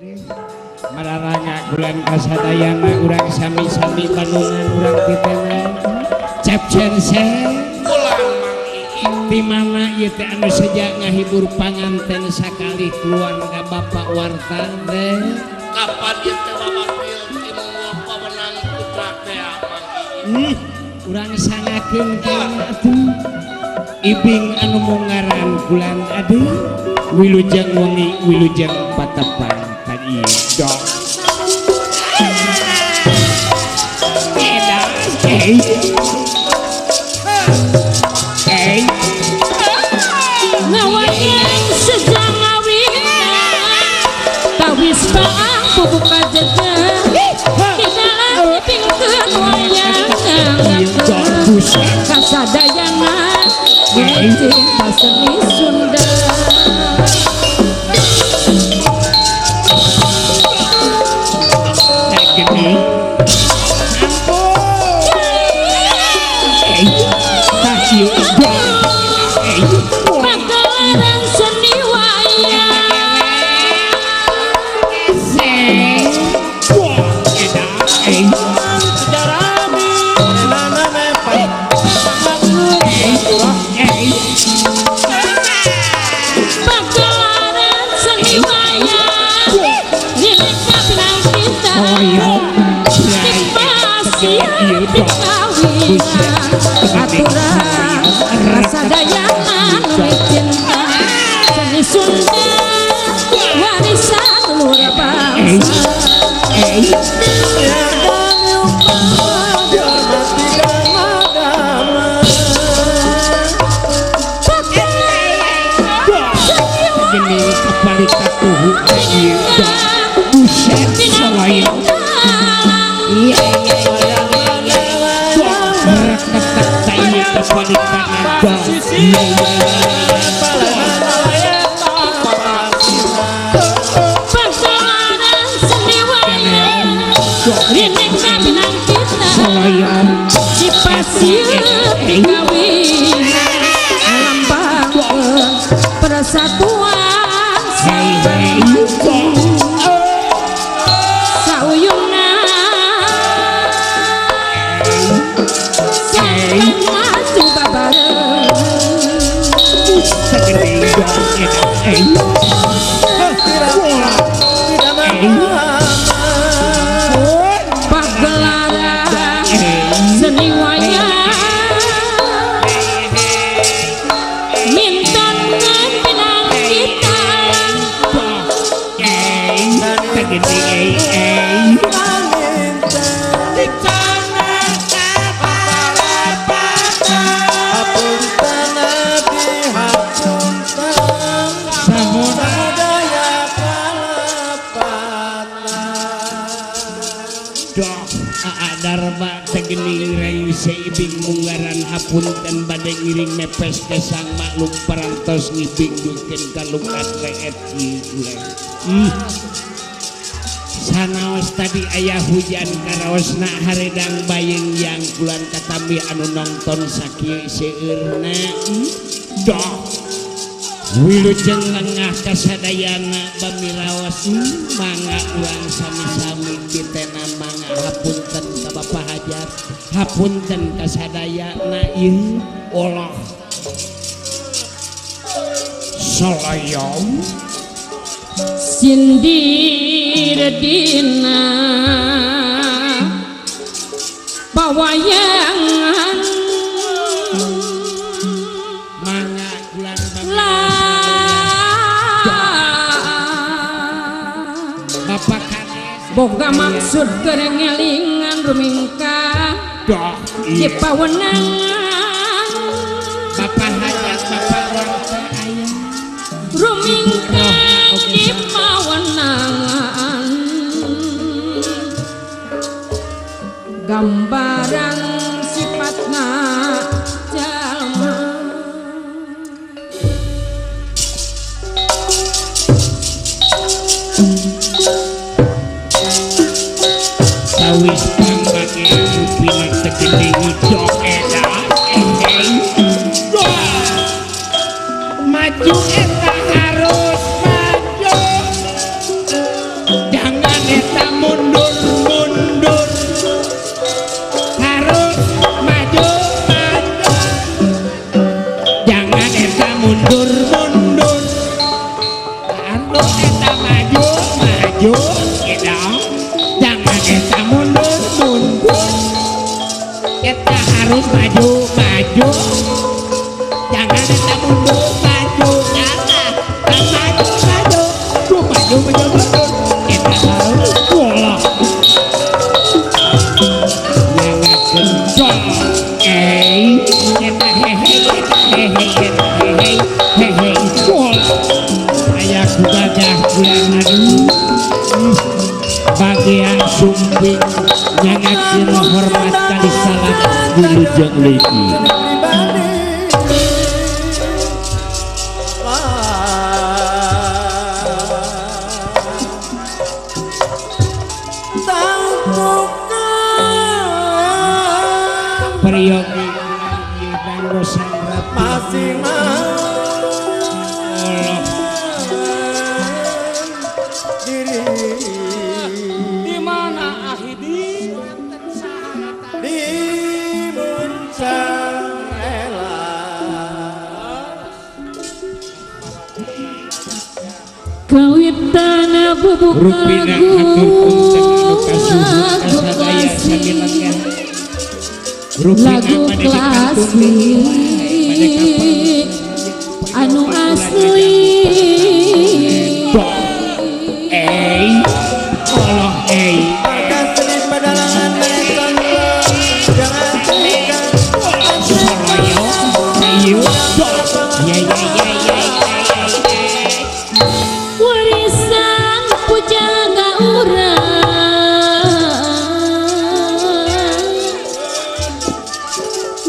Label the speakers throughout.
Speaker 1: Mararanga bulan kasadayana urang sami-sami Bandungan urang titena Cep Cense
Speaker 2: Ulang Mang Iing
Speaker 1: di mana ieu teh anu seja ngahibur panganten sakali keluarga Bapak Warta teh
Speaker 2: kapan ieu teh wawakil timunggul pawenang putra teh Mang Iing.
Speaker 1: Urang sangakeun kana atuh ibing anu mungaran bulan aduh wilujeng wengi wilujeng patepang tadi dong edan eh
Speaker 3: Ngawayang sejak ngawitan kawis baang bubuk kajejer tidak dipingkeun wayang kasadayana cinta seni Sunda. Pagelaran seni wayang pagelaran seni wayang rineka pinang kita dipasian pikawinan aturan kasadayana nu cinta seni Sunda warisan luhur bangsa. Pagelaran seni wayang rineka pinang kita dipasieup pikawinan lambangkeun persatuan sauyuna sampai maju babareng. Pagelaran seni wayang mintonkeun pinang kita
Speaker 1: Darma tegening rengse ibing munggaran hapunten bade ngiring mepes kesang maklum parantos ngibing dukeun kalungkat leet ieu. Sanaos tadi aya hujan karaosna haredang bayeng yang bulan katambi anu nongton sakieu seueurna. Doh wilujeng lengah kasadayana bamiraos mangga urang sami-sami ditena mangga hapunten ka Bapak Hajat hapunten kasadayana ieu Allah salayam
Speaker 3: sindir dina pawayangan
Speaker 1: mangga ulang Bapak Kades
Speaker 3: boga maksud keur ngelingan rumingka
Speaker 1: doh
Speaker 3: di pawenangan
Speaker 1: Bapak Hajat Bapak Warta aya
Speaker 3: rumingka di pawenangan gambaran sifatna jalma
Speaker 1: sawis pambage rupina tegede doh eta maju eta harus maju. mundur mundur anu eta maju maju gitu jangan eta mundur mundur eta harus maju maju jangan eta mundur maju kalah maju maju maju maju mundur eta harus bola nyangakeun dong eta hehe hehe hehe hehe bola aya ku gagah bulan madu bagian sumping nyangakeun hormat kali salam wilujeng legi peryogi kanggo sang
Speaker 4: diri
Speaker 2: di mana ahidi
Speaker 4: di muncang ela
Speaker 3: kawitan bubuk
Speaker 1: rupina
Speaker 3: lagu
Speaker 1: hatur punten anu kasuhun
Speaker 3: lagu
Speaker 1: kasadaya sami
Speaker 3: klasik
Speaker 1: lengah rupina
Speaker 3: lagu
Speaker 1: bade dikantun wae bade
Speaker 3: klasik anu asli
Speaker 1: Allah
Speaker 4: warga seni pedalangan mereton jangan tinggal
Speaker 1: Soroyo ayo ye ye ye ye
Speaker 3: warisan pujangga urang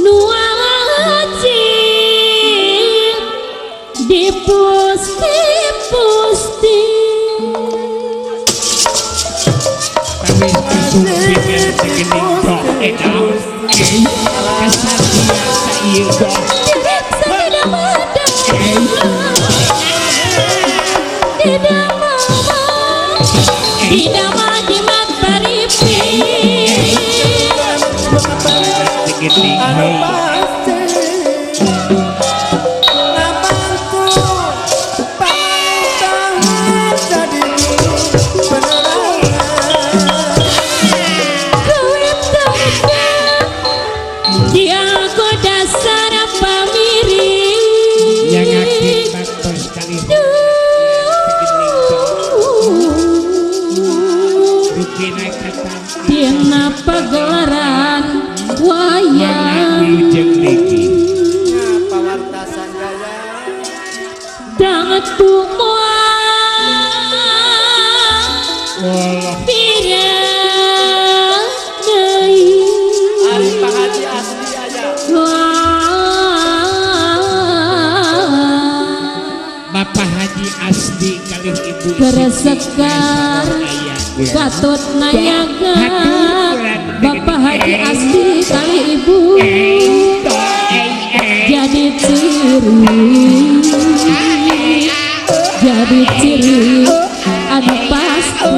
Speaker 3: nu wajib dipusti-pusti
Speaker 1: kami kasumpingan segening dok edam kasartia sa ieu dok
Speaker 3: tidak ada tidak mau tidak mau dimataripin
Speaker 1: segening
Speaker 4: anu
Speaker 1: hei
Speaker 4: pasti ngabantu pantangan jadi penerangan
Speaker 3: Diaku dasar pamiri
Speaker 1: nyangakeun baktos kali segening dok rupina katampi
Speaker 3: Dina pagelaran
Speaker 1: mangga
Speaker 3: wayang
Speaker 1: wilujeng legi
Speaker 4: pawartasan gaya
Speaker 3: Danget tumoa
Speaker 1: Allah
Speaker 3: pirang deui
Speaker 4: Ari Pak Haji asli aya
Speaker 1: Bapak Haji Asdi kalih Ibu Siti
Speaker 3: Keresekar
Speaker 1: Aya
Speaker 3: Gatot Nayaga Bapak Haji Asdi kali Ibu jadi ciri jadi ciri anu pasti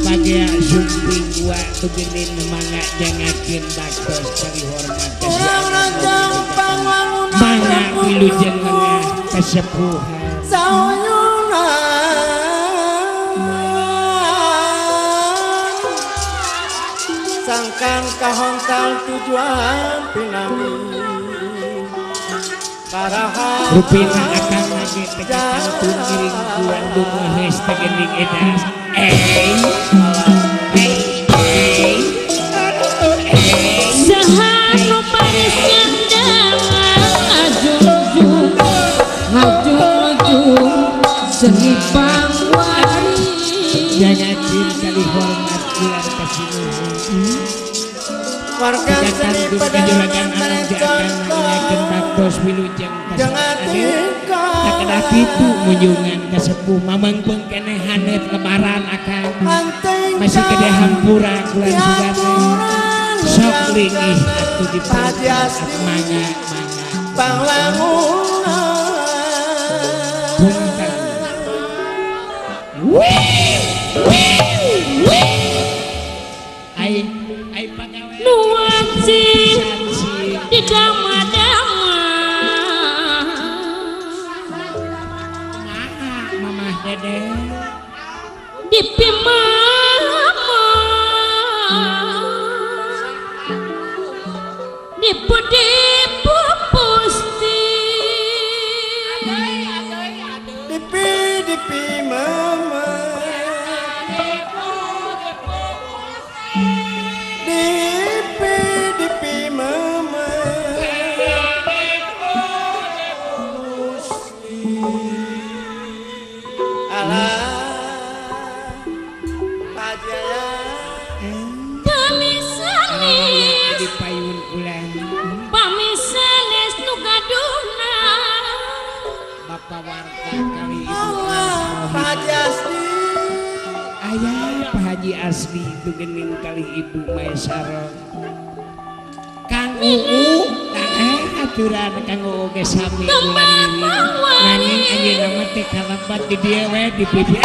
Speaker 1: bagia sumping wa tugenin mangga jangakeun baktos kali hormat
Speaker 4: urang rancang pangwangunan
Speaker 1: mangga wilujeng lengah kasepuhan
Speaker 4: sauyunan sangkan kahongkal tujuan pinami karahan
Speaker 1: rupina akang lagi teh kantun ngiring kuan dungehes teh geuning edas
Speaker 3: Saha nu manis ngandang ngajungjung ngajungjung seni pangwari
Speaker 1: jangakeun kali hormat ular kasinuhun
Speaker 4: warga seni
Speaker 1: kantun kajuragan
Speaker 4: pedalangan
Speaker 1: anak
Speaker 4: mereton
Speaker 1: akan nanyakeun baktos wilujeng
Speaker 4: jangan
Speaker 1: kasadaya
Speaker 4: tinggal
Speaker 1: sakedah kitu munjungan kasepuh mamangpeung keneh haneut lebaran akang
Speaker 4: anting
Speaker 1: masih gede hampura bulan sugana sok lingih atuh di
Speaker 4: Haji Asdi
Speaker 1: mangga mangga
Speaker 4: pangwangunan
Speaker 1: punten wih wih wih ai ai pagawe
Speaker 3: nu wajib
Speaker 1: pisan sih
Speaker 3: didama-dama Dipu-dipu pusti.
Speaker 4: Dipi dipi mama. Dipi dipi mama. Alah Pajaya.
Speaker 3: Pamisanis
Speaker 1: Di payun ulan.
Speaker 3: Pamisanis nu gaduhna.
Speaker 1: Bapak warga kali ibu
Speaker 4: Allah Pajasti.
Speaker 1: Ayah Pak Haji Asli itu gening kali ibu Maesaro. Kang Uu, Kang aturan Kang Uu ge sami bulan ini. Nanging ayeuna mah teh kalebat di dieu we di pipi.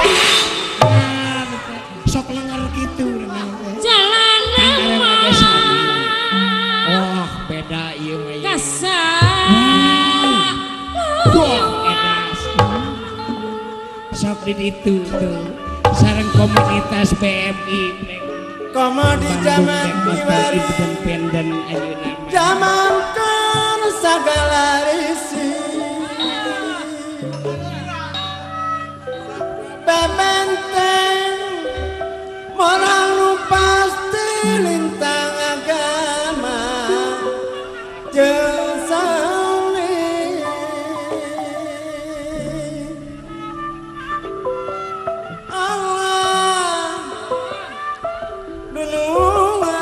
Speaker 1: Ah, sok lengar kitu renang teh.
Speaker 3: Jalanan
Speaker 1: Kang Arem
Speaker 3: mah
Speaker 1: ge sami. Oh, beda ieu mah ieu.
Speaker 3: Kasa.
Speaker 1: Wah, edas. Sok di ditu tuh. Sareng komunitas BMI.
Speaker 4: Komo di zaman kiwari.
Speaker 1: Independen ayeuna mah.
Speaker 4: Zaman kan sagala risi. Bebenteng moral nu pasti lintang agama jeung seni. Allah dunungan.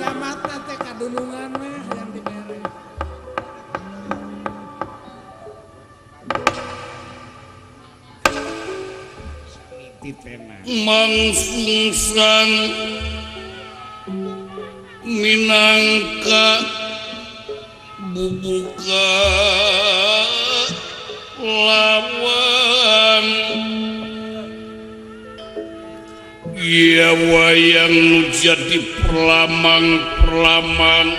Speaker 5: Nyamatna teh kadulungan mah yang dibere.
Speaker 1: Titena.
Speaker 2: Mangsungsang minangka bubuka lawan ia wayang nu jadi perlamang-perlamang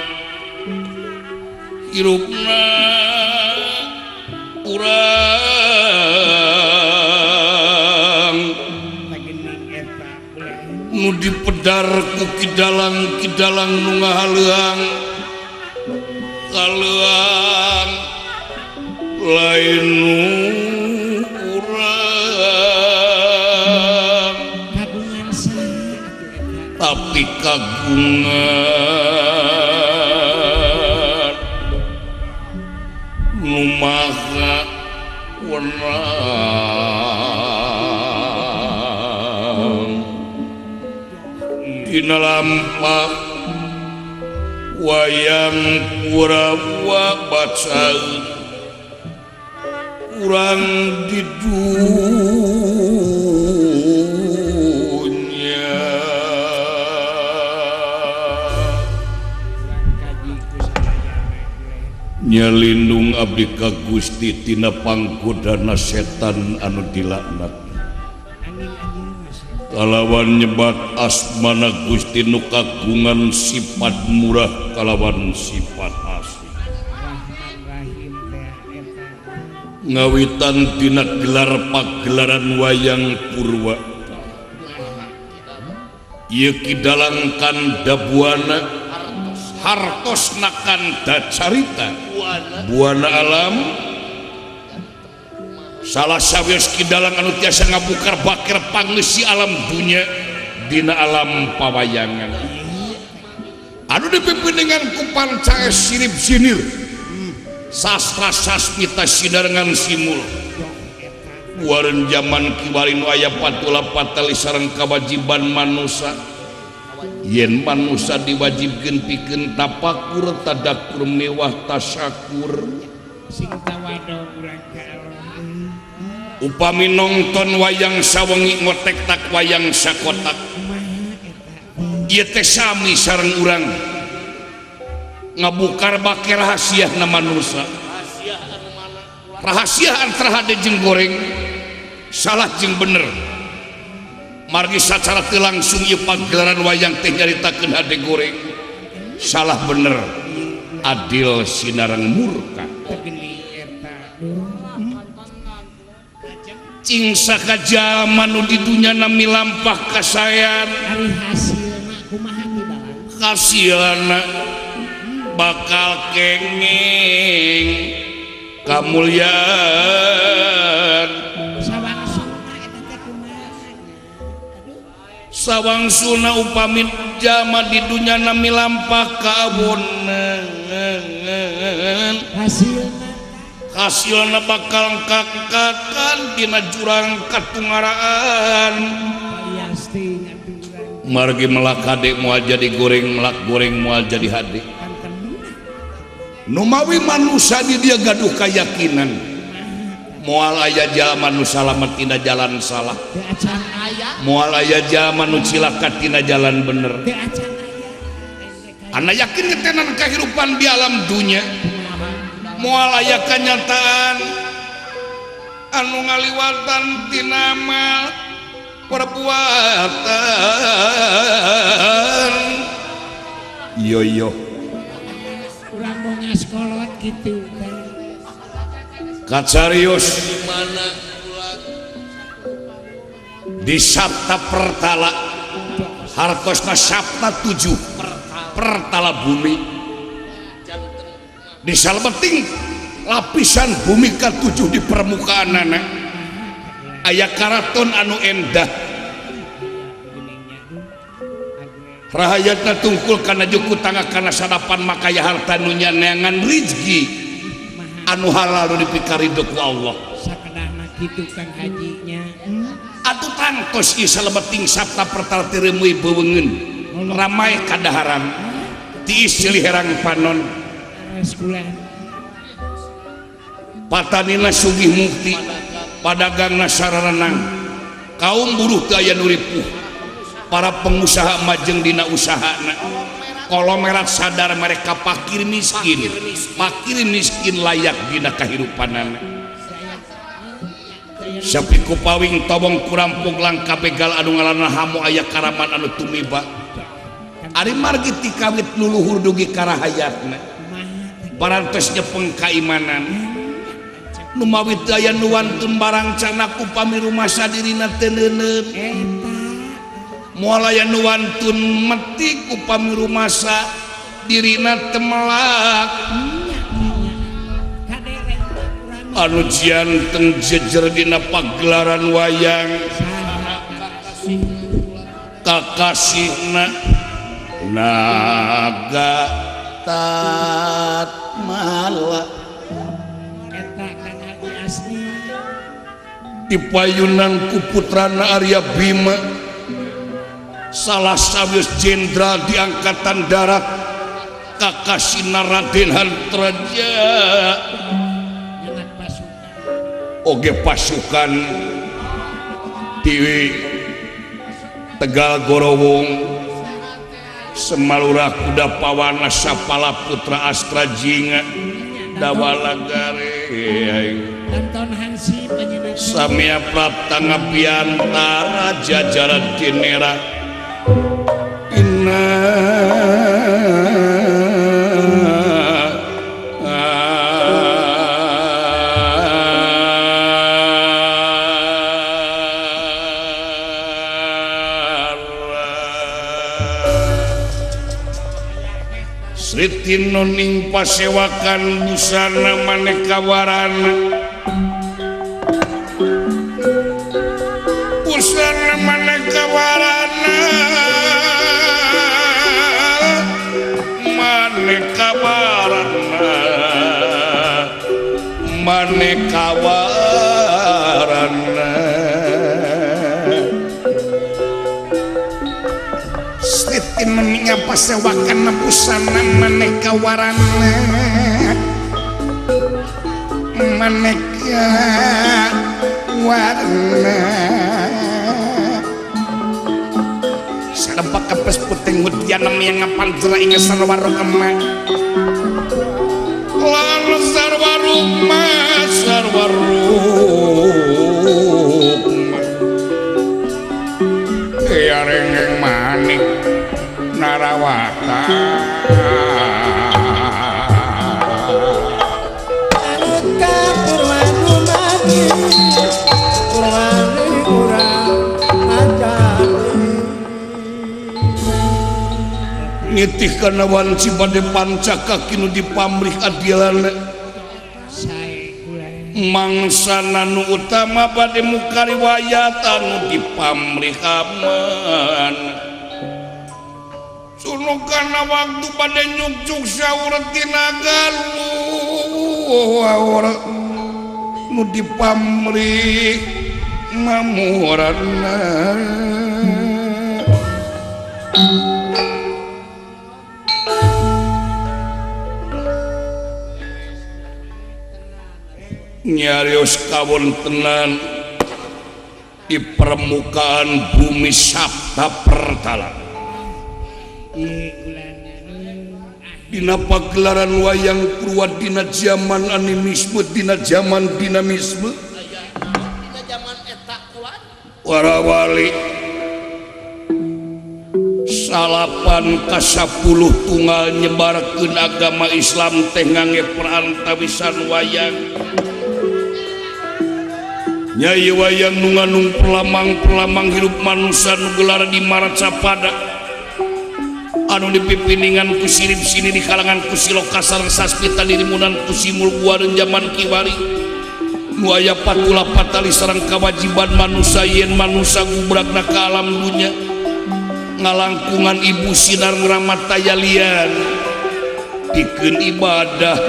Speaker 2: hirupna urang
Speaker 1: Tagening eta ulah.
Speaker 2: Nu dipedar ku kidalang-kidalang nu ngahaleuang kaleuang lain nu urang
Speaker 1: Kagungan saha atuh eta?
Speaker 2: Tapi kagungan nu maha wenang dina lampah wayang Kurawa bacaeun urang di dunya.
Speaker 1: Urang kaji ku sadayana ulah.
Speaker 2: Nyalindung abdi ka Gusti tina panggodana setan anu dilaknat.
Speaker 1: Angin anjeun mah setan.
Speaker 2: Kalawan nyebat asmana Gusti nu kagungan sifat murah kalawan sifat asih.
Speaker 1: Rahman Rahim teh eta.
Speaker 2: Ngawitan tina gelar pagelaran wayang Purwa. Ieu kidalang kanda buana hartosna kanda carita buana alam salah sawios kidalang anu tiasa ngabukar bakir pangeusi alam dunya dina alam pawayangan anu dipimpin dengan ku pancaes sirip sinir sastra sasmita sinarengan simul Waren zaman kiwari nu aya patula patali sareng kawajiban manusa yen manusa diwajibkeun pikeun tapakur tadakur mewah tasakur
Speaker 1: Sing tawado urang ka Allah.
Speaker 2: Upami nongton wayang sawengi ngotek tak wayang sakotak
Speaker 1: Kumaha eta?
Speaker 2: Ieu teh sami sareng urang ngabukar bake rahasiana manusa rahasia antara hade jeung goreng salah jeung bener margi sacara teu langsung ieu pagelaran wayang teh nyaritakeun hade goreng salah bener adil sinareng murka
Speaker 1: Tegening eta.
Speaker 2: Cing sakajalma nu di dunya nami lampah kasaean
Speaker 1: Ari hasilna kumaha ki dalang?
Speaker 2: Hasilna bakal kenging kamulyaan. Sawangsuna upami jalma di dunya nami lampah kaawonan hasilna bakal kakakan dina jurang katungaraan. Margi melak hade moal jadi goreng, melak goreng moal jadi hade. Numawi manusia di dia gaduh keyakinan moal aya jalma nu salamet tina jalan salah, moal aya jalma nu cilaka tina jalan bener. Ana yakin ngetenan kehidupan di alam dunya moal aya kanyataan anu ngaliwatan tina amal perbuatan. Yo yo
Speaker 1: urang mau ngaskolot gitu
Speaker 2: kacarius di Sabta Pertala hartosna Sabta 7 Pertala bumi di salebeting lapisan bumi ka-7 di permukaan anak aya karaton anu endah rahayatna tungkul kana juku tangga kana sadapan makaya harta nu nyaneangan rizki anu halal nu dipikarido ku Allah.
Speaker 1: Sakedahna kitu Kang Haji nya.
Speaker 2: Atuh tangtos ieu salebeting Sabta Pertala tireumuy beuweungeun ramai kadaharan tiis silih herang panon patanina sugih mukti padagangna sararenang kaum buruh teu aya nu ripuh para pengusaha majeng dina usahana kolomerat sadar mereka fakir miskin, fakir miskin layak dina kahirupanana. Sapi kupawing tobong kurampung langka begal anu ngaranna hamu aya karaman anu tumiba. Ari margi ti kawit luluhur dugi ka rahayatna parantos nyepeng kaimanan. Numawi teu aya nu wantun barang cana upami rumasa dirina teu neuneun. Moal aya nu wantun metik upami rumasa dirina teu melak. Anu jianteng jejer dina pagelaran wayang kakasihna naga tatmala dipayunan ku putrana Arya Bima salah sawios jenderal di angkatan darat kakasihna Raden Hantraja oge pasukan di Tegal Gorowong Semalurah Kuda Pawana Sapala Putra Astra Jinga Dawala Gareng Samya Prapta Ngapiantara jajaran Dinera Inna Sritinoning pasewakan busana maneka warana busana maneka warana maneka warana maneka warana Sritinoning pasewakan busana maneka warana maneka warna sarempak kepes puting mutiana yang ngapanjera ing sarwa rukma lan sarwa rukma sarwa rukma ya rengeng manik narawata Nitih kana wanci bade pancaka kinu dipamrih adilana. Mangsana nu utama bade muka riwayat anu dipamrih aman. Sunu kana waktu bade nyukcuk saur tina galuh nu dipamrih mamurana. Nyarios kawontenan di permukaan bumi Sabta Pertala. Dina pagelaran wayang purwa dina zaman animisme, dina zaman dinamisme, warawali 9 ka 10 tunggal nyebarkeun agama Islam teh ngangge perantawisan wayang. Nyai wayang nu nganung pelamang-pelamang hirup manusia nu gelar di Maracapada anu dipipiningan ku sirip sini di kalangan ku Siloka sareng Saspita dirimunan ku Simul Guareun jaman kiwari nu aya patula patali sareng kawajiban manusia yen manusia gubragna ka alam dunya ngalangkungan ibu sinar ngeramat tayalian pikeun ibadah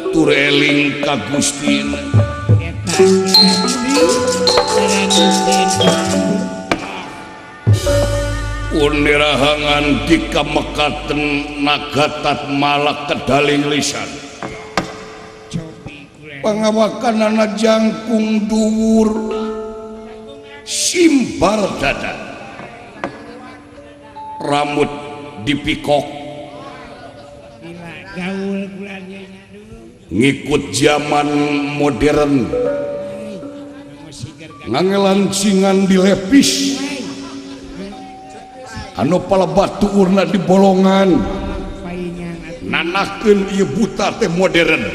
Speaker 2: tur eling ka Gustina. Unirahangan di kamekaten nagatat malak kedaling lisan pangawakanana jangkung dhuwur simbar dada rambut dipikok ngikut zaman modern ngangelancingan dilepis anu pala batu urna di bolongan nanakeun ieu buta teh modern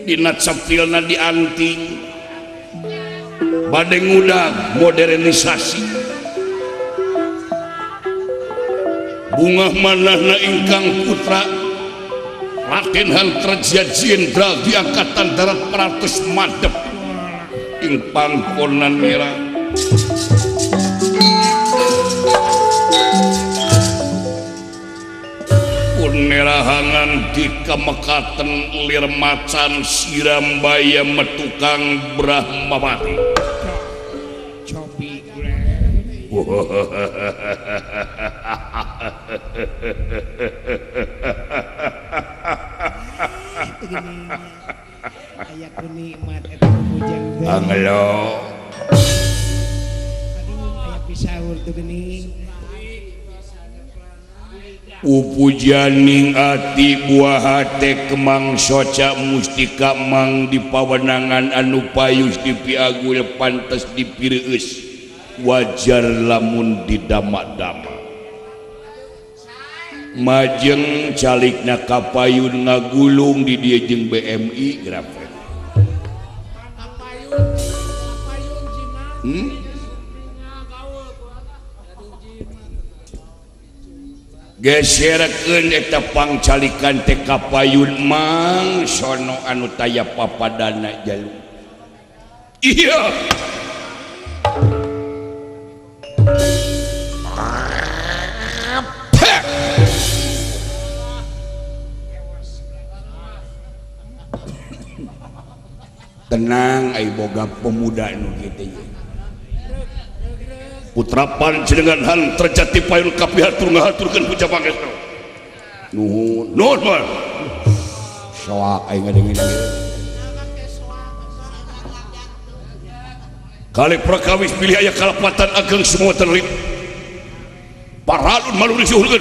Speaker 2: dina cepilna dianting bade ngudag modernisasi bungah manahna ingkang putra Raden Hantraja Jenderal di Angkatan Darat Pratus madep ing pangkonan merah. Unerahangan di kamekaten lir macan siram baya metukang Brahmawati. Angelo. Upujaning ati buah hate kemang soca mustika mang di pawenangan anu payus dipiagul pantes dipireueus wajar lamun didamak-damak. Majeng calikna kapayun ngagulung di dieu jeung BMI grafet. Geserkeun eta pangcalikan teh kapayun mang sono anu taya papadana jalu. Iya. Tenang ai boga pemuda nu kitu ye. Putra panjenengan Hantrajati payun kapihatur ngahaturkeun puja pangestu. Nuhun, nuhun mah. Soak aing ngadengin. Kali prakawis pilih aya kalepatan ageng semua terlip. Paralun maluri sihurkeun.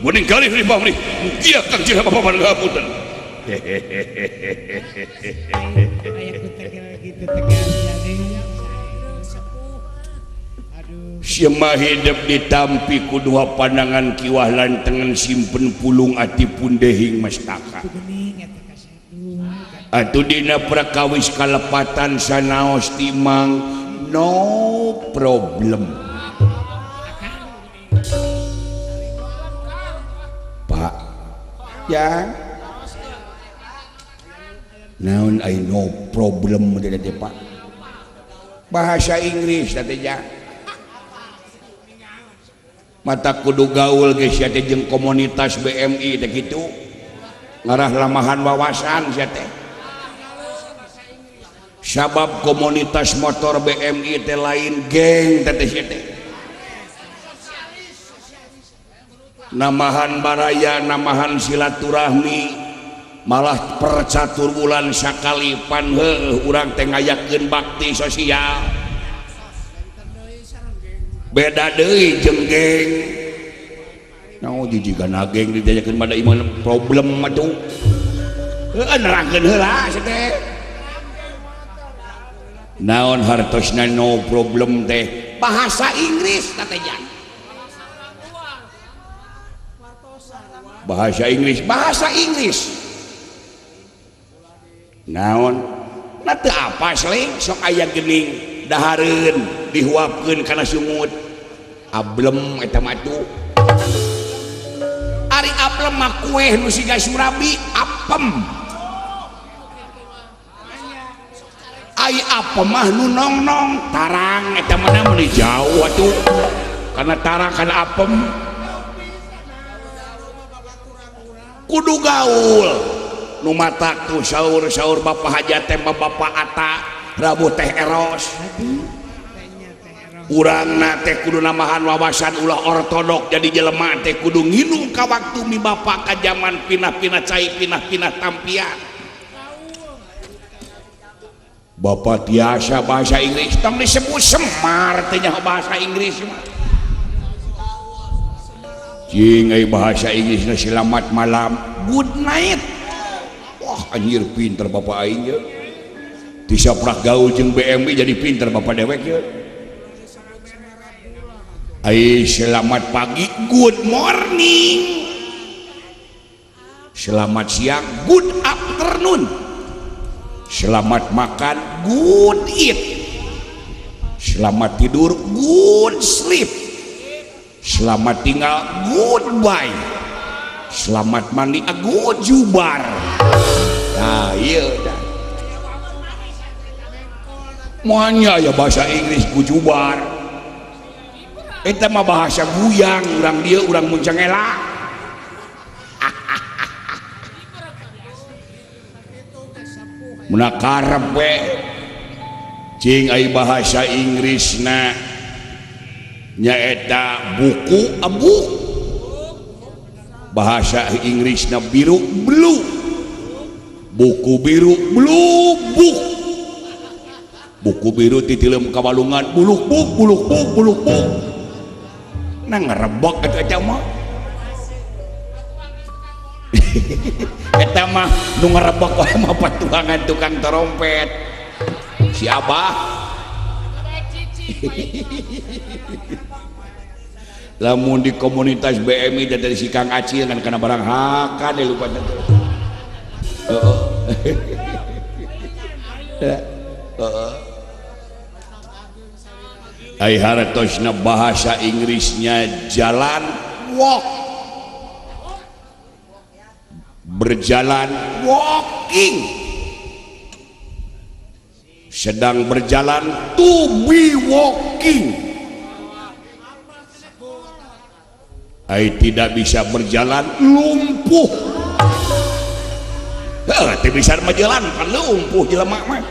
Speaker 2: Guning kalih ri pamrih. Mugia Kang Jina Bapak ngapunten. Siema hidup ditampi ku dua pandangan kiwah lantengan simpen pulung ati pundehing mestaka. Atuh dina prakawis kalepatan sanaos timang no problem. Ya naon ai no problem teh Pak bahasa Inggris teh ja mata kudu gaul geus sia teh jeung komunitas BMI teh kitu ngarah lamahan wawasan sia teh sabab komunitas motor BMI teh lain geng teh sia teh namahan baraya namahan silaturahmi malah percatur bulan sakali pan heueuh urang teh ngayakeun bakti sosial beda deui jeung geng naon jijigana geng dijajakeun pada iman problem atuh heueuh nerangkeun heula sia teh naon hartosna no problem teh bahasa Inggris teh jan bahasa Inggris bahasa Inggris naon na teu apa seling sok aya geuning dahareun dihuapkeun kana sungut ablem eta mah atuh ari ablem mah kueh nu siga surabi apem ai apem mah nu nongnong tarang eta mah meuni jauh atuh kana tarang kana apem kudu gaul nu matak tuh saur-saur bapak hajat teh bapak Ata Rabu teh Eros urangna teh kudu namahan wawasan ulah ortodok jadi jelema teh kudu nginum ka waktu mi bapak ka zaman pinah-pinah cai pinah-pinah tampian bapak tiasa bahasa Inggris tong disebut Semar teh nyaho bahasa Inggris mah cing euy bahasa Inggrisna selamat malam good night. Wah anjir pinter bapak aing ye. Tisaprak gaul jeung BMI jadi pinter bapak dewek ye. Ai selamat pagi good morning. Selamat siang good afternoon. Selamat makan good eat. Selamat tidur good sleep. Selamat tinggal goodbye. Selamat mandi good jubar. Nah iya dah. Moanya ya bahasa Inggris gujubar. Eta mah bahasa guyang urang dieu urang muncangela. Muna karep we. Cing ai bahasa Inggrisna nyaeta buku abuk. Bahasa Inggrisna biru blue. Buku biru blue book. Buku biru titilem kabalungan buluk buk buluk buk buluk buk. Nah ngerebok eta eta mah. Eta mah nu ngerebok wae mah patuangan tukang trompet. Si Abah. Lamun di komunitas BMI dari si Kang Acil kan kana barang hakan deh lupa tentu. Heeh. Heeh. Ai hartosna bahasa Inggrisnya jalan walk. Berjalan walking. Sedang berjalan to be walking. Ai tidak bisa berjalan lumpuh. Heuh, teu bisa berjalan kan lumpuh jelema mah.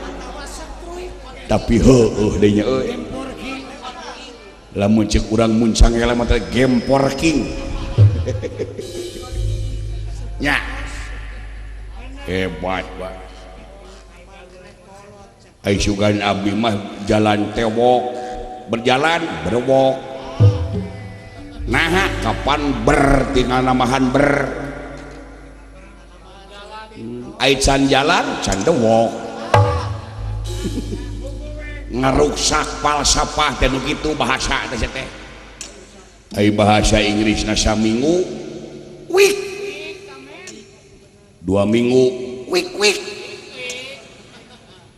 Speaker 2: Tapi heueuh deui nya euy. Lamun ceuk urang muncang eleh mah teh gemporking. Nya. Hebat Pak. Ai sugan abdi mah jalan tewok, berjalan berwok. Nah, kapan ber tinggal namahan ber. Ai can jalan can dewok. Ngaruksak falsafah teh nu kitu bahasa teh teh. Ai bahasa Inggrisna saminggu week. 2 minggu week week.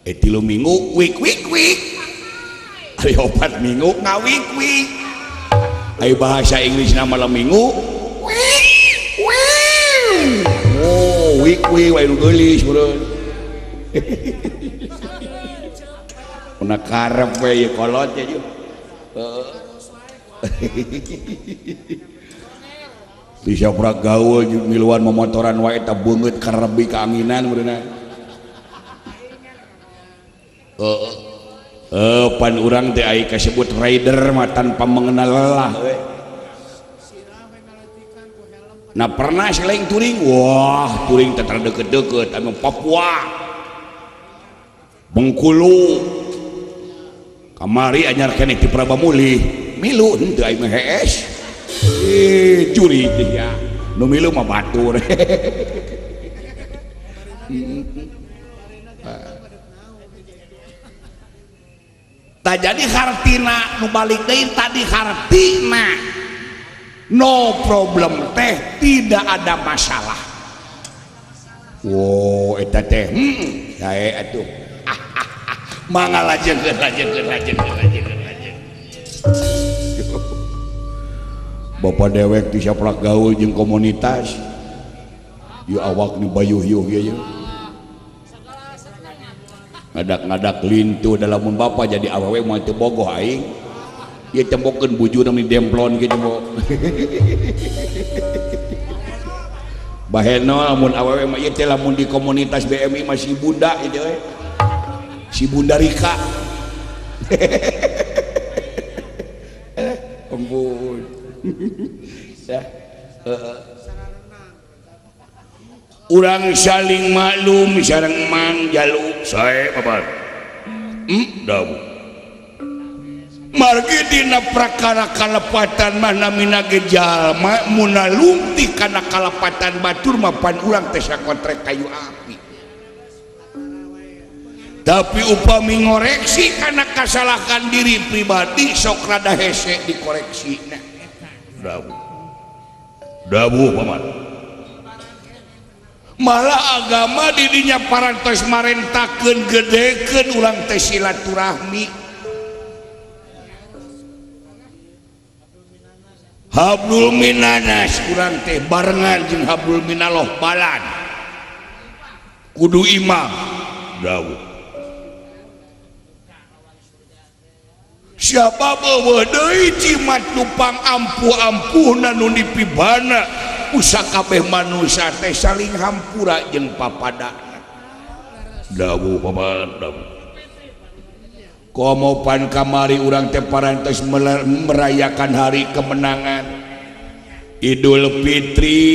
Speaker 2: 3 minggu week week week. Ari 4 minggu ngawik week. Ai bahasa Inggrisna malam minggu week week. kuwi-kuwi wae nu geulis meureun. Una karep we ieu kolot ya ieu. Heeh. Bisa prak gaul miluan momotoran wae eta beungeut karebi kaanginan meureunna. Heeh. Pan urang teh ai kasebut rider mah tanpa mengenal lelah we. Nah pernah seleng touring, wah touring teh deket-deket anu Papua, Bengkulu, kamari anyar keneh ti Prabamulih, milu henteu aing mah hees. Curi teh ya, nu milu mah batur. Tah jadi hartina nu balik deui tadi hartina. No problem teh tidak ada masalah. Wow, eta teh sae atuh. Mangga lajengkeun lajengkeun lajengkeun lajengkeun lajeng. Bapak dewek di saplak gaul jeung komunitas. Ieu awak nu bayuh-yuh ieu. Ngadak-ngadak lintuh dalam bapak jadi awewe moal teu bogoh aing. Ieu tembokeun bujurna meni demplon kitu tembok. Baheno lamun awewe mah ieu teh lamun di komunitas BMI mah si bunda ieu we. Si Bunda Rika. Ampun. Ya. Urang saling maklum sareng Mang Jalu sae babar. Dawu. Margi dina prakara kalepatan mah namina ge jalma muna lumti kana kalepatan batur mah pan urang teh sakontrek kayu api. Tapi upami ngoreksi kana kasalahan diri pribadi sok rada hese dikoreksina. Dawu. Dawu paman. Malah agama didinya parantos marentakeun gedekeun urang teh silaturahmi. Hablul minanas urang teh barengan jeung hablul minallah balan. Kudu imam. Dawuh. Siapa beueuh deui jimat nu pangampuh-ampuhna nu dipibana usakabeh manusia teh saling hampura jeung papadana. Dawuh paman dawuh. Komo pan kamari urang teh parantos merayakan hari kemenangan Idul Fitri.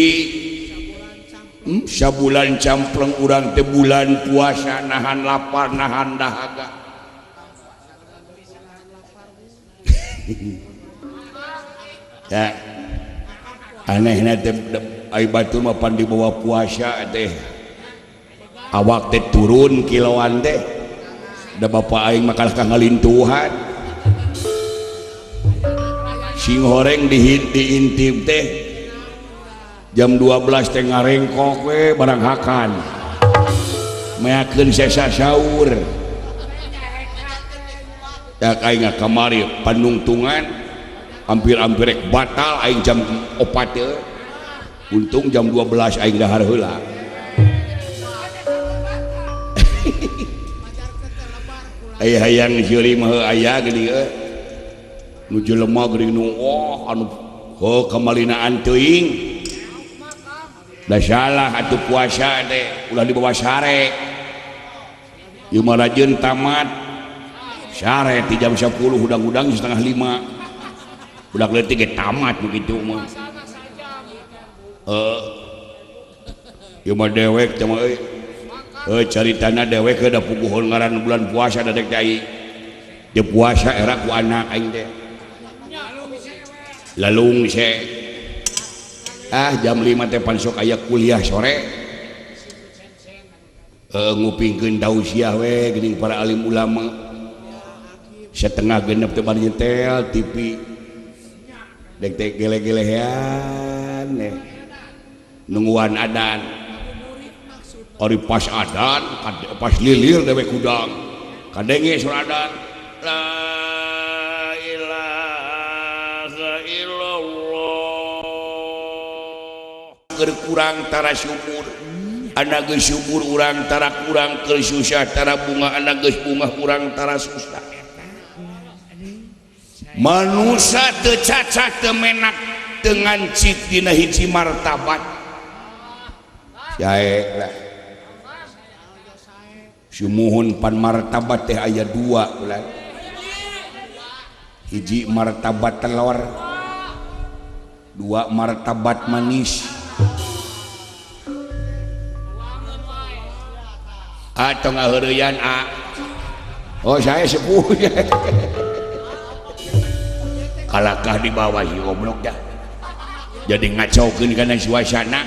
Speaker 2: Sabulan campleng urang teh bulan puasa nahan lapar nahan dahaga. Ya anehna teh ai batur mah pan dibawa puasa teh awak teh turun kiloan teh. Da bapak aing mah kalah ka ngalintuhan. Sing horeng diintip teh jam 12 teh ngarengkok we barang hakan. Meakeun sesa sahur. Tak aing kamari panungtungan hampir-hampir rek batal aing jam 4 teh. Untung jam 12 aing dahar heula. Aya hayang seuri mah aya geuning euy. Nu jelema geuning nu oh anu heuh kamalinaan teuing. Da salah atuh puasa teh ulah dibawa sare. Ieu mah rajin tamat. Sare ti jam 10 hudang-hudang setengah 5. Budak leutik ge tamat begitu mah. Heuh. Ieu mah dewek teh mah euy. Caritana dewek da puguhun ngaran bulan puasa da dek teh di puasa era ku anak aing teh. Lalung se. Ah jam 5 teh pan sok aya kuliah sore. Ngupingkeun tausiah we geuning para alim ulama. Setengah genep teh bari nyetel TV. Dek teh gele-gelehan eh. Nungguan adan. Ari pas adan, pas lilir dewek hudang. Kadenge suara adan. La ilaha illallah. Keur kurang tara syukur. Anak geus subur urang tara kurang, keur susah tara bunga, anak geus bungah urang tara susah. Manusia teu cacat teu menak teu ngancik dina hiji martabat. Jae lah. Sumuhun pan martabat teh aya dua ulah. Hiji martabat telor, dua martabat manis. Atau ngaheureuyan a. Oh saya sepuh. Kalakah di bawah si goblok dah. Jadi ngacaukeun kana suasana.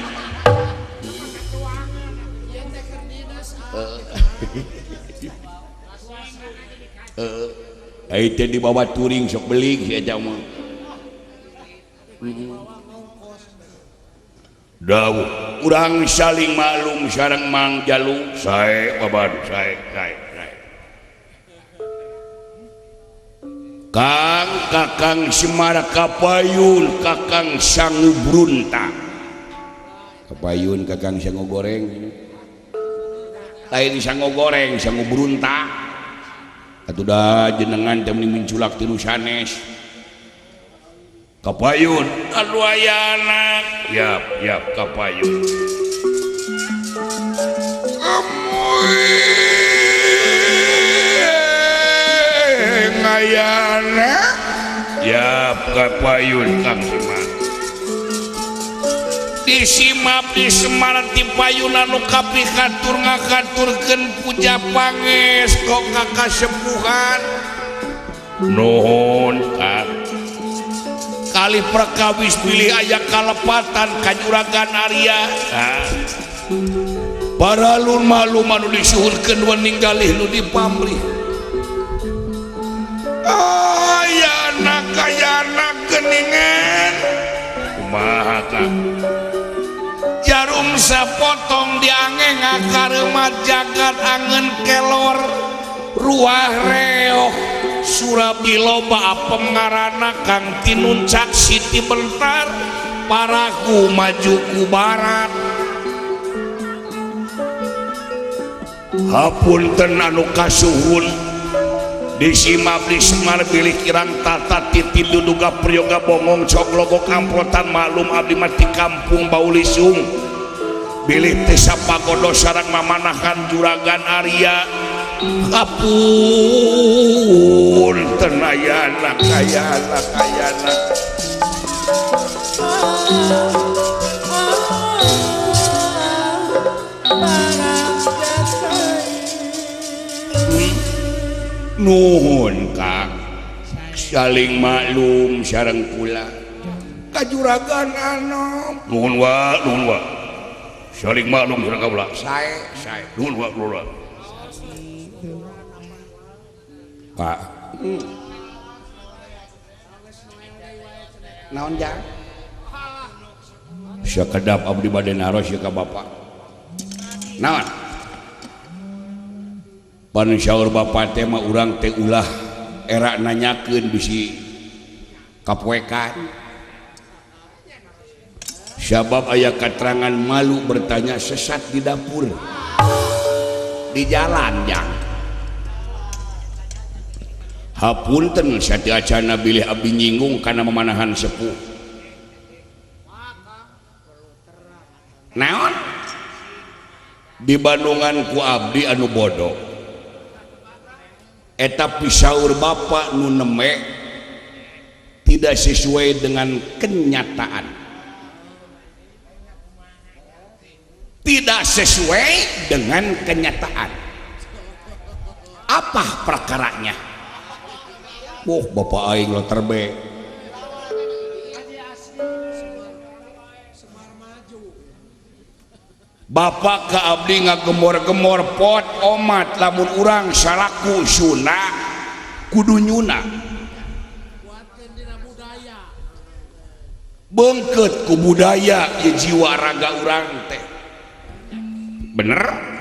Speaker 2: Ai teh di bawah touring sok belik si eta mah. Dawuh urang saling maklum sareng Mang Jalu sae babad sae sae sae. Kang Kakang Semar Kapayun Kakang Sangu Brunta. Kapayun Kakang Sangu Goreng. Lain Sangu Goreng, Sangu Brunta. Atuh da jenengan teh meni minculak ti nu sanes. Kapayun aduh aya anak. Yap yap kapayun. Amuy ngayana. Yap kapayun Kang Semar. Disimap di Semar ti payun anu kapikatur ngakaturkeun puja panges kok ka kasepuhan. Nuhun Kang. Kali perkawis pilih aya kalepatan kajuragan Arya. Para lun malu manu disuhunkeun wening galih nu dipamrih. Ayana kayana geuningan. Kumaha Kang? Jarum sapotong diangeng akareumat jagat angeun kelor ruah reoh. Surabi loba apem ngaranna Kang Tinuncak Siti Bentar paraku maju ku barat. Hapunten anu kasuhun disimap di Semar bilih kirang tata titi duduga priyoga bongong coglogo kamprotan maklum abdi mah ti kampung Baulisung bilih teh sapagodo sareng mamanahan juragan Arya. Hapunten ayana kayana kayana. Nuhun Kang, saling maklum sareng kula kajuragan anom. Nuhun wa, nuhun wa. Saling maklum sareng kaula. Sae, sae. Nuhun wa, nuhun wa. Pak. Naon jang? Sakedap abdi bade naros ka bapak. Naon? Pan syaur bapak teh mah urang teh ulah era nanyakeun bisi kapoekan. Sabab aya katerangan malu bertanya sesat di dapur. Di jalan jang. Hapunten sateuacana bilih abdi nyinggung kana mamanahan sepuh. Naon? Di Bandungan ku abdi anu bodoh. Eta pisaur bapak nu neme tidak sesuai dengan kenyataan. Tidak sesuai dengan kenyataan. Apa perkaranya? Wah, bapak aing lo terbe. Bapak ke abdi ngagemor-gemor pot omat lamun urang salaku Sunda kudu nyuna. Bengket ku budaya ye jiwa raga urang teh. Bener?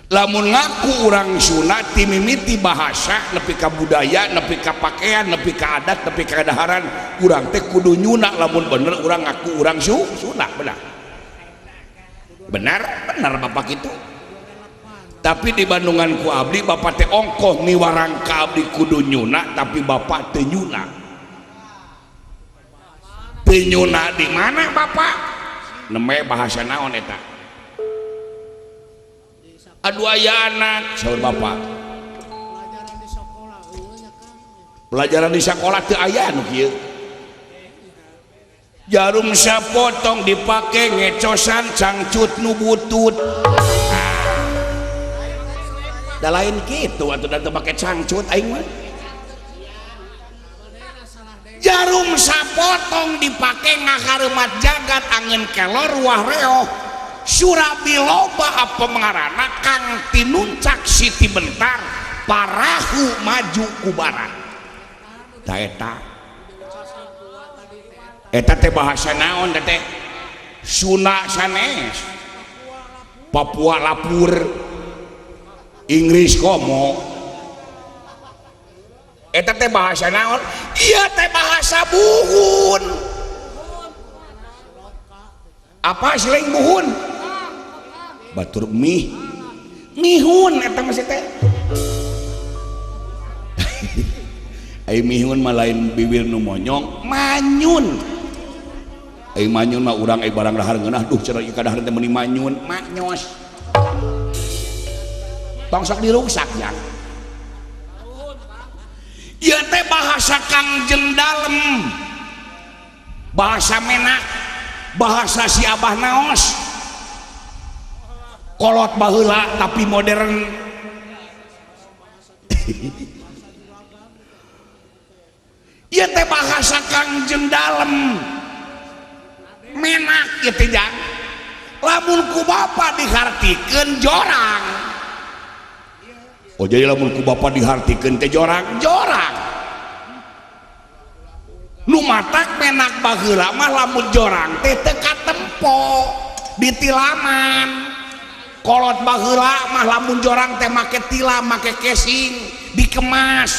Speaker 2: Lamun ngaku urang Sunda ti mimiti bahasa nepi ka budaya nepi ka pakaian nepi ka adat nepi ka kadaharan urang teh kudu nyuna lamun bener urang ngaku urang Sunda bener. Benar benar bapak itu. Tapi di Bandungan ku abdi bapak teh ongkoh miwarang ka abdi kudu nyuna, tapi bapak teu nyuna. Teu nyuna di mana bapak? Neme bahasa naon eta? Aduh aya anak saur bapak. Pelajaran di sekolah teu aya nu kieu. Jarum sapotong dipake ngecosan cangcut nu butut. Da lain kitu atuh da teu make cangcut aing mah. Jarum sapotong dipake ngahareumat jagat angeun kelor wah reoh. Surabi loba apa mengarana kang tinuncak Siti Bentar parahu maju ku barat. Ta eta. Eta teh bahasa naon teh? Sunda sanes. Papua lapur. Inggris komo. Eta teh bahasa naon? Ieu teh bahasa buhun. Apa selain buhun? Batur mih. Mihun eta mah teh. Ai mihun mah lain bibir nu monyong, manyun. Ai manyun mah urang ai barang dahar ngeunah duh cenah ieu kadahar teh meuni manyun, maknyos. Tong sok diruksak jang. Ieu teh bahasa Kangjeng Dalem. Bahasa menak, bahasa si Abah naos. Kolot baheula tapi modern. Ieu teh bahasa Kangjeng Dalem. Menak ieu teh jang. Lamun ku bapa dihartikeun jorang. Oh jadi lamun ku bapa dihartikeun teh jorang, jorang. Nu matak menak baheula mah lamun jorang teh teu katempo ditilaman. Kolot baheula mah lamun jorang teh make tilam, make casing, dikemas.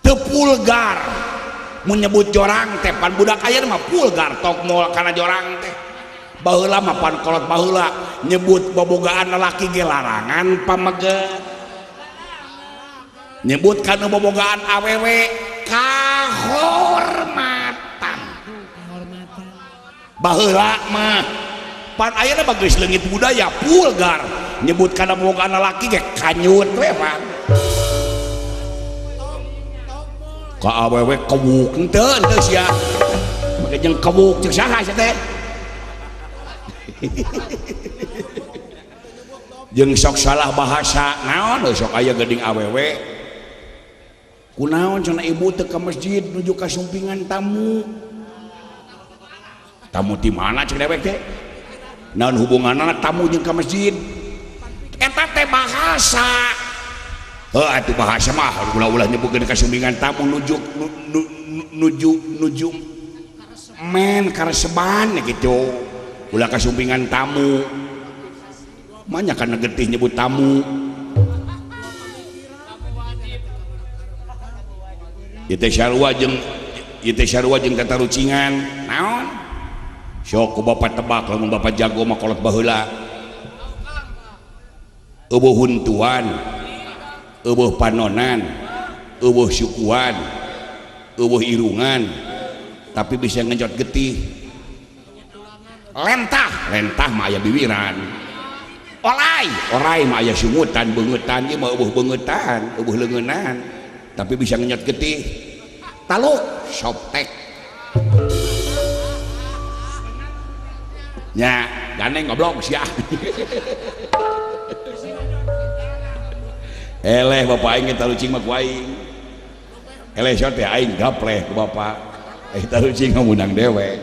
Speaker 2: Teu pulgar. Mun nyebut jorang teh pan budak ayeuna mah pulgar tok moal kana jorang teh. Baheula mah pan kolot baheula nyebut bobogaan lalaki ge larangan pameget. Nyebut kana bobogaan awewe kahormatan. Baheula mah pan ayeuna mah geus leungit budaya pulgar nyebut kana bobogaan lalaki ge kanyut we pan. Ka awewe kewuk henteu henteu sia. Make jeung kewuk jeung saha sia teh? Jeung sok salah bahasa naon sok aya geuning awewe kunaon cenah ibu teu ka masjid nuju ka sumpingan tamu. Tamu di mana cek dewek teh? Naon hubunganna tamu jeung ka masjid? Eta teh bahasa. Heuh atuh bahasa mah ulah-ulah nyebutkeun ka sumpingan tamu nuju nuju nuju men kareseban kitu. Ulah kasumpingan tamu banyak karena getih nyebut tamu. Ieu teh sarua jeung tatarucingan naon sok ku bapak tebak lamun bapak jago mah kolot baheula. Eueuh huntuan, eueuh panonan, eueuh sukuan, eueuh irungan, tapi bisa ngencot getih. Lentah, lentah mah aya biwiran. Olai, orai mah aya sungutan, beungetan, ieu mah eueuh beungetan, eueuh leungeunan, tapi bisa ngenyot getih. Taluk, soptek. Nya, gandeng goblok sia. Eleh bapak aing tarucing mah ku aing. Eleh sia teh aing gapleh ku bapak. Eh tarucing mah meunang dewek.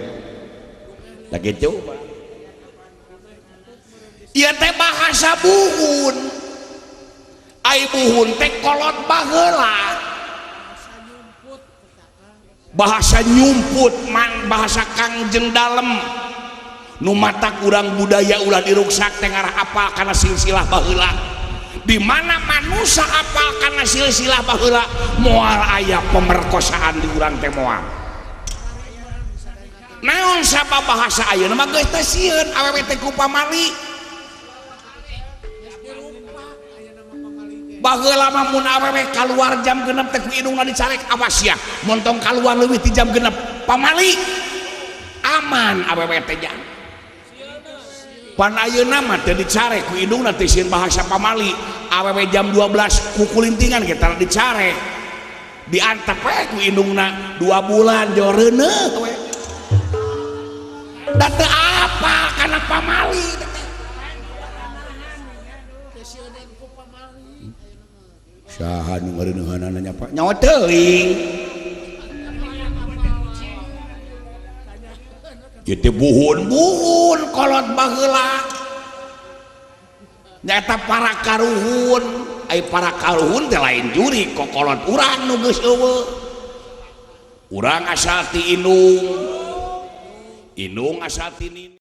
Speaker 2: Tak gitu. Ieu teh bahasa buhun. Ai buhun teh kolot baheula. Bahasa nyumput man bahasa Kangjeng Dalem. Nu matak urang budaya ulah diruksak teh ngarah apal kana silsilah baheula. Di mana manusia apal kana silsilah baheula moal aya pemerkosaan di urang teh moal. Naon sabab bahasa ayeuna mah geus teh sieun awewe teh ku pamali. Baheula mah mun awewe kaluar jam 6 teh ku indungna dicarek, awas ya montong kaluar leuwih ti jam 6 pamali. Aman awewe teh jang. Pan ayeuna mah teu dicarek ku indungna teh sieun bahasa pamali. Awewe jam 12 kukulintingan ge tara dicarek. Diantep we ku indungna 2 bulan jo reuneuh we. Da teu apa kana pamali teh. Saha nu ngareuneuhanana nya Pak? Nyawa teuing. Ieu teh buhun-buhun kolot baheula. Nyaeta para karuhun, ai para karuhun teh lain juri kokolot urang nu geus eueuh. Urang asal ti indung. Indung asal ti nini.